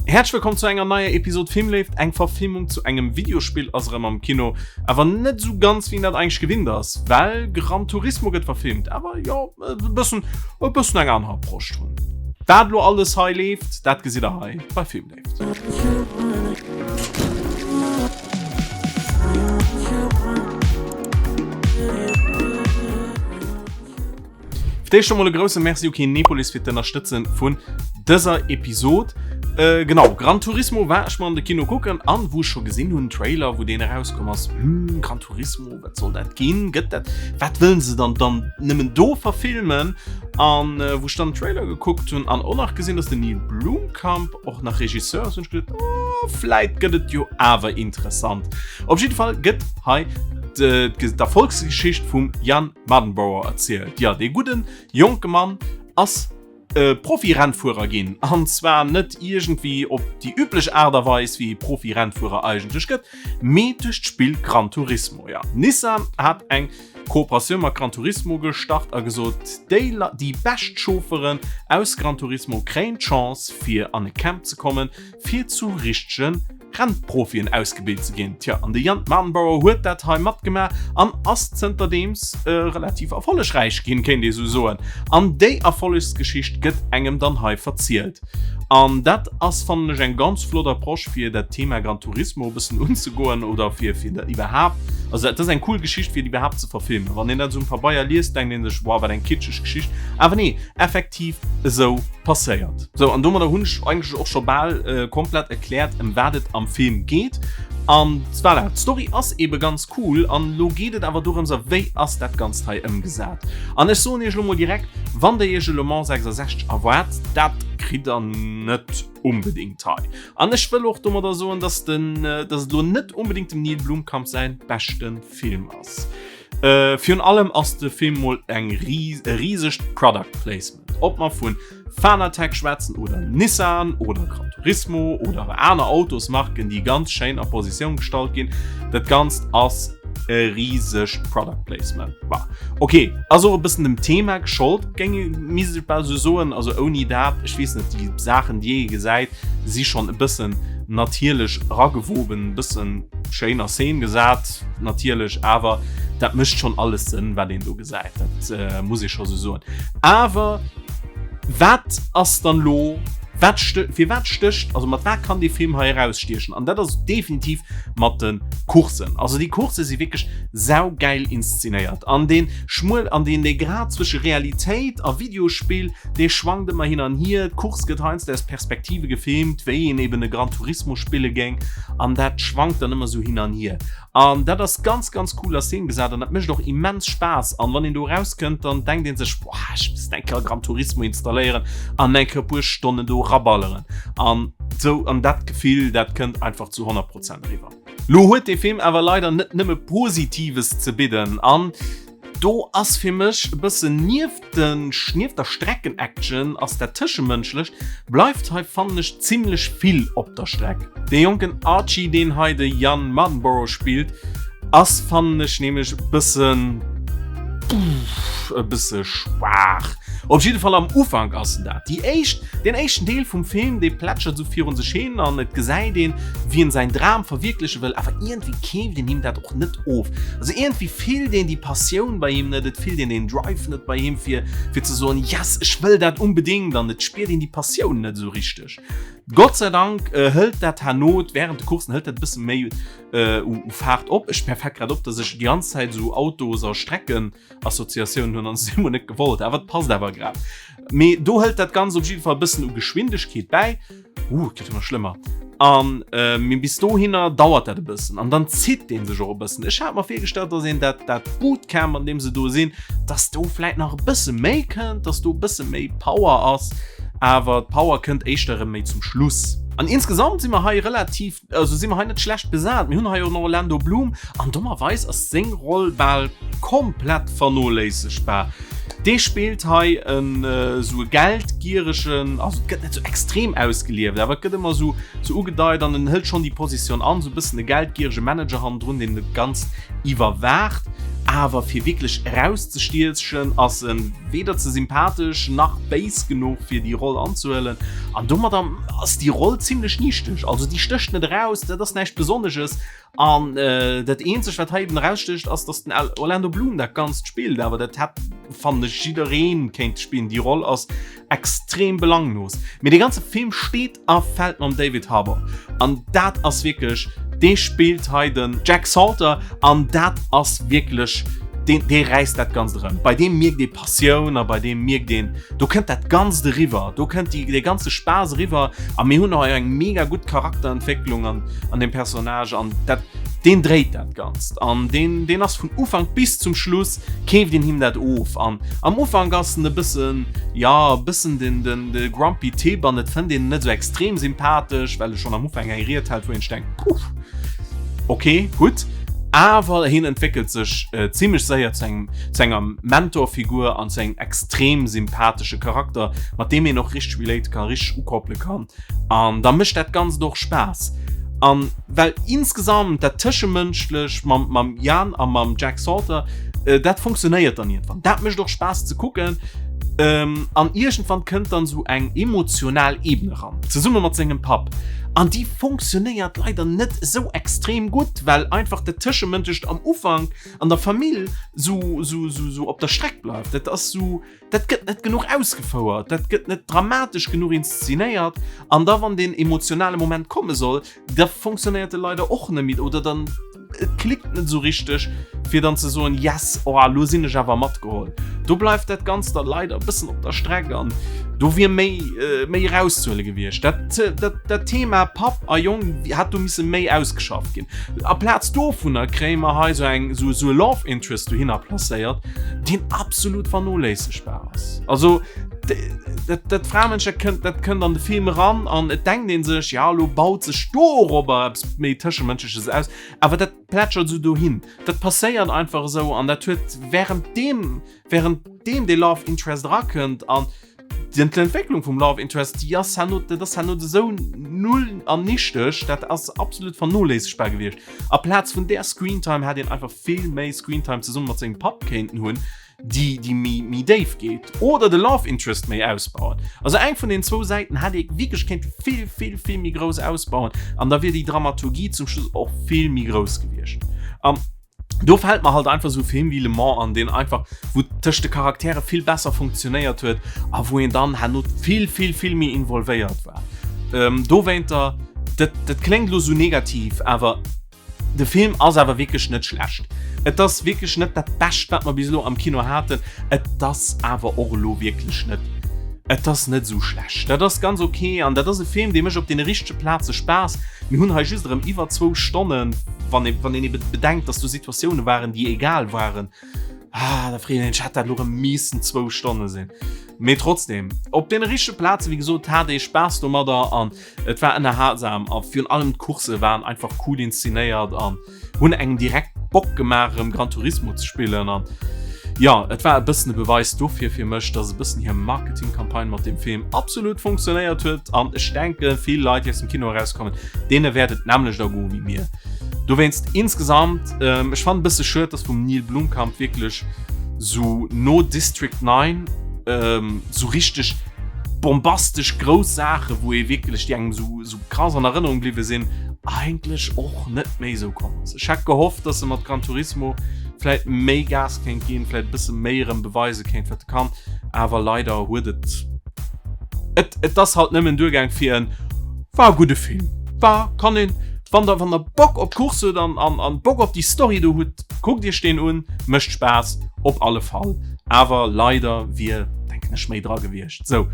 Häerzlech wëllkomm zu enger neier Episode Filmléift. Eng Verfilmung zu engem Videospill ass erëm am Kino, awer net esou ganz wéi een dat eigentlech gewinnt ass, well Gran Turismo gëtt verfilmt, awer jo e bëssen e bëssen eng aner Approche drun. Wat elo alles hei leeft, dat gesitt der hei bei Filmléift. Fir d'éischt emol e grousse Merci u Kinepolis fir d'Ënnerstëtzen vun dëser Episod. Äh, genau, Gran Turismo war ech mal an de Kino kucken an wou ech scho gesinn hunn, Trailer, wou deen erauskomm ass, hm, Gran Turismo, wat soll dat ginn? Gëtt dat, wat wëllen se dann dann nëmmen do verfilmen? An äh, wou ech dann den Trailer gekuckt hunn an och nach gesinn, dass den Neil Blomkamp och nach Regisseur ass, hunn ech geduet, oh, vläit gëtt et jo awer interessant. Op jidde Fall gëtt hei d'Erfolgsgeschicht vum Jann Mardenborough erzielt. Jo, dee gudden jonke Mann ass e Profi-Rennfuerer ginn, an zwar net iergendwéi op déi üblech Aart a Weis, wéi ee Profi-Rennfuerer eigentlech gëtt, mee duerch d'Spill Gran Turismo. Jo, Nissan hat eng Kooperatioun mat Gran Turismo gestart a gesot, déi déi bescht Chaufferen aus Gran Turismo kréien d'Chance, fir an e Camp ze kommen, fir zu richtegen Rennprofien ausgebilt ze ginn. Tja, an de Jan Mardenborough huet dat hei matgemaach an ass zënterdeems relativ erfollegräich ginn, kéint ee sou soen. An déi Erfollegsgeschicht gëtt engem dann hei verzielt. An dat ass, fannen ech, eng ganz flott Approche, fir dat Thema Gran Turismo e bëssen unzegoen oder fir fir dat iwwerhaapt, also dat ass eng cool Geschicht, fir et iwwerhaapt ze verfilmen. Wann een dat esou um Pabeier liest, denkt ee sech, wow, wat eng kitscheg Geschicht. Awer nee, effektiv esou passéiert. Sou, an domadder hunn ech eigentlech och scho bal komplett erkläert, ëm wat et am Film geet. An voilà, d'Story ass ebe ganz cool an elo geet et awer dorëms, a wéi ass dat Ganzt hei ëmgesat. An ech soen iech elo mol direkt, wann der iech e Le Mans 66 erwaart, dat kritt der net onbedéngt hei. An ech wëll och domadder soen, dass den, dass et elo net onbedéngt dem Neill Blomkamp säin beschte Film ass. Virun allem ass de Film mol eng e risegt Product Placement. Ob mer vun Fanatec schwätzen oder Nissan oder Gran Turismo oder aner Autosmarken, déi ganz schéin a Positioun gestallt ginn, dat Ganzt ass e risegt Product Placement. Bah, ok, ass och e bëssen dem Thema geschollt, géing misst ech bal esou soen. Also ouni dat, ech weess net, déi Saachen, déi ee gesäit, si schonn e bëssen natierlech eragewoben, e bëssen schéin a Szene gesat. Natierlech, awer dat mécht schonn alles Sënn, wat een do gesäit. Dat muss ee scho sou soen. Awer wat ass dann elo, wat fir wat stécht, also mat wat kann dee Film hei erausstiechen? An dat ass definitiv mat de Courssen. Also déi Coursse si wierklech saugäil inszenéiert. An dee schmuel, an deen dee Grad zwësche Realitéit a Videospill, dee schwankt ëmmer hin an hier. D'Course gëtt heiansdo aus Perspektive gefilmt, wéi een eben e Gran Turismo spille géing. An dat schwankt dann ëmmer sou hin an hier. An dat ass ganz, ganz cool a Szene gesat an dat mécht och immens Spaass. An wann een do erauskënnt, dann denkt een sech, boah, ech misst eng Kéier Gran Turismo installéieren an eng Kéier e puer Stonnen do eraballeren. An sou, an dat Gefill, dat kënnt einfach zu 100 Prozent eriwwer. Lo huet dee Film awer leider net nëmme Positives ze bidden an do ass fir mech e bëssen nieft Den nieft der Streckenaction ass dat Tëschemënschlecht bleift hei fannen ech zimlech vill op der Streck. Dee jonken Archie deen hei de Jann Mardenborough spillt ass fannen ech nämlech e bëssen e bësse schwaach. Op jidde Fall am Ufank ass en dat. Déi éischt deen éischten Deel vum Film dee plätschert esou virun sech hin an et gesäit een wéi en säin Dram verwierkleche wëll awer iergendwéi keeft een him dat och net of. Also iergendwéi fillt een déi Passioun bei him net, et fillt een deen Drive net bei him fir fir ze soen, yes, ech wëll dat unbedéngt an et spiert een déi Passioun net esou richteg. Gott sei Dank hëlt dat herno während de Coursen hëlt dat e bësse méi u Faart op. Ech perfekt grad op, datt ech déi ganz Zäit esou Autos a Streckenassociatiounen hunn an se emol net gewollt, awer et passt awer grad. Mee do hëlt dat Ganzt op jidde Fall e bëssen u Geschwindegkeet bäi. Uh, et gëtt ëmmer schlëmmer. An äh, mee bis dohinner dauert dat e bëssen. An dann zitt dee sech och e bëssen. Ech hat mer virgestallt, dass een dat, dat Bootcamp, an deem se do sinn, dass do vläit nach e bësse méi kënnt, dass do e bësse méi Power ass. Awer d'Power kënnt éischter erëm méi zum Schluss. An insgesamt si mer hei relativ Also si mer hei net schlecht besat. Mir hunn hei och den Orlando Bloom an dommerweis ass seng Roll bal komplett vernoléissegbar. Dee spillt hei en esou e geldgieregen, also et gëtt net sou extrem ausgelieft, awer et gëtt ëmmer esou sou ugedeit an en hëlt schonn déi Positioun an, sou e bëssen e geldgierege Manager hannendrun, deen dat Ganzt iwwerwaacht. Awer fir wierklech erauszestiechen ass en weder ze sympathesch nach béis genuch fir déi Roll anzehuelen an domadder ass déi Roll zimlech nichteg. Also déi stécht net eraus, dat ass näischt Besonnesches an dat eenzegt wat hei eben erausstécht ass, datt den Orlando Bloom dat Ganzt spillt, awer dat hätt fannen ech jiddereen kéinte spillen. Déi Roll ass extrem belanglos. Mee dee ganze Film steet a fält mam David Harbour an dat ass wierklech, dee spillt hei den Jack Salter an dat ass wierklech, deen, dee räisst dat Ganzt erëm. Bei deem mierkt ee Passioun a bei deem mierkt een, do kënnt dat Ganzt eriwwer, do kënnt déi, dee ganze Spaass eriwwer a mir hunn hei eng mega gutt Charakterentwécklung an, an deem Personnage an dat, deen dréit dat Ganzt an deen, deen ass vun Ufank bis zum Schluss keeft een him dat of an am Ufank ass en e bëssen, jo, e bëssen den, den, de grumpy Typ an et fënnt een en net esou extrem sympathesch, well e schonn am Ufank eng Ried hält, wou een sech denkt, puff, ok, gutt. Awer hien entwéckelt sech zimmlech séier zu engem, zu enger Mentorfigur an zu engem extrem sympathesche Charakter, mat deem een och richteg relate kann, richteg ukoppele kann. An da mécht dat Ganzt och Spaass. An well insgesamt dat Tëschemënschlech mam, mam Jan a mam Jack Salter, dat funktionéiert dann iergendwann. Dat mécht och Spaass ze kucken. An iergendwann kënnt dann esou eng emotional Ebene ran, zesumme mat sengem Papp. An déi funktionéiert leider net esou extrem gutt, well einfach dat Tëschemënschlecht am Ufank an der Famill esou, esou, esou, esou op der Streck bleift. Dat ass esou. Dat gëtt net genuch ausgefouert, dat gëtt net dramatesch genuch inszenéiert an da wann deen emotionale Moment komme soll, da funktionéiert e leider och net méi oder dann et klickt net esou richteg fir dann ze soen, yes, oh elo sinn ech awer matgeholl. Do bleift dat Ganzt da leider e bëssen op der Streck an do wier méi méi erauszehuele gewiescht. Dat dat dat Thema Papp a Jong hätt do misse méi ausgeschafft ginn. Aplaz dovunner kréie mer hei esou eng esou e Love Interest dohinner placéiert, deen absolut vernoléissegbar ass. Also dat, dat Framënsch dat kënnt, dat kënnt an de Film eran an et denkt een sech, ja lo baut sech dorobber eppes méi Tëschemënschleches aus, awer dat plätschert esou dohin. Dat passéiert einfach esou an dat huet während deem, während deem dee Love Interest erakënnt an D'Entwécklung vum Love Interest, déi ass herno, dat ass herno esou null an nichteg, dat ass absolut vernoléissegbar gewiescht. Aplaz vun där Screentime hätt een einfach vill méi Screentime zesumme mat sengem Papp kéinten hunn, déi, déi méi, méi déif geet. Oder de Love Interest méi ausbauen. Also eng vun den zwou Säiten hätt ee wierklech kéinte vill, vill, vill méi grouss ausbauen an da wier déi Dramaturgie zum Schluss och vill méi grouss gewiescht. An do fällt mer halt einfach sou Film wéi Le Mans an, deen einfach, wou tëscht de Charaktere vill besser funktionéiert huet a wou een dann herno vill, vill, vill méi involvéiert war. Ähm, dowéinter, dat, dat kléngt lo sou negativ, awer de Film ass awer wierklech net schlecht. Et ass wierklech net dat Bescht, wat mer bis elo am Kino haten, et ass awer och elo wierklech net, et ass net esou schlecht. Dat ass ganz ok an dat ass e Film, dee mécht op deene richtege Plaze Spaass. Mir hunn hei just erëm iwwer zwou Stonnen, wann ee, wann een ebe bedenkt, dass do Situatioune waren, déi egal waren. Ah, da freet een sech, hätt dat elo erëm missen zwou Stonne sinn? Mee trotzdem, op deene richtege Plaze, wéi gesot, hat ee Spaass domadder an et war ënnerhalsam a virun allem d'Coursse waren einfach cool inszenéiert an hunn engem direkt Bock gemaach erëm Gran Turismo ze spillen an jo, et war e bëssen e Beweis dofir fir mech, dass e bëssen hir Marketingcampagne mat deem Film absolut funktionéiert huet an ech denke vill Leit déi aus dem Kino erauskommen, deene wäert et d'nämmlecht ergoe wéi mir. Dowéinst insgesamt, ech fannen e bësse schued, dass vum Neill Blomkamp wierklech sou no District 9 sou richteg bombastesch grouss Saache wou ee wierklech déi engem sou sou krass an Erënnerung bliwwe sinn, eigentlech och net méi esou komm ass. Ech hätt gehofft, dass e mat Gran Turismo vläit méi Gas kéint ginn, vläit e bësse méi erëm beweise kéint, wat e kann, awer leider huet et, et, et ass halt nëmmen duergaang fir en, war e gudde Film, war, kann een, wann der, wann der Bock op Course hutt an, an, an Bock op déi Story do hutt, kuckt iech deen un, mécht Spaass op alle Fall, awer leider wier, denken ech, méi dra gewiescht. Sou.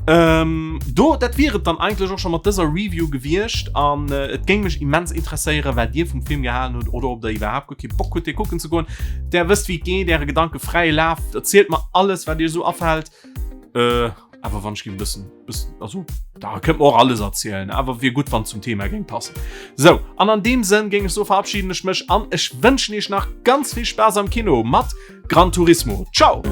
Ähm, do, dat wier et dann eigentlech och scho mat dëser Review gewiescht an äh, et géing mech immens interesséieren, wat Dir vum Film gehalen hutt oder ob der iwwerhaapt guer kee Bock hutt, dee kucken ze goen. Der wësst wéi et geet, Äre Gedanke fräie Laf, erzielt mer alles, wat Iech esou afält. Äh, awer wann ech géing bëssen, bëssen, also da kënnt mer och alles erzielen, awer wier gutt, wann et zum Thema géing passen. Sou, an an deem Sënn géing ech soe verabschieden ech mech an ech wënschen Iech nach ganz vill Spaass am Kino mat Gran Turismo. Ciao!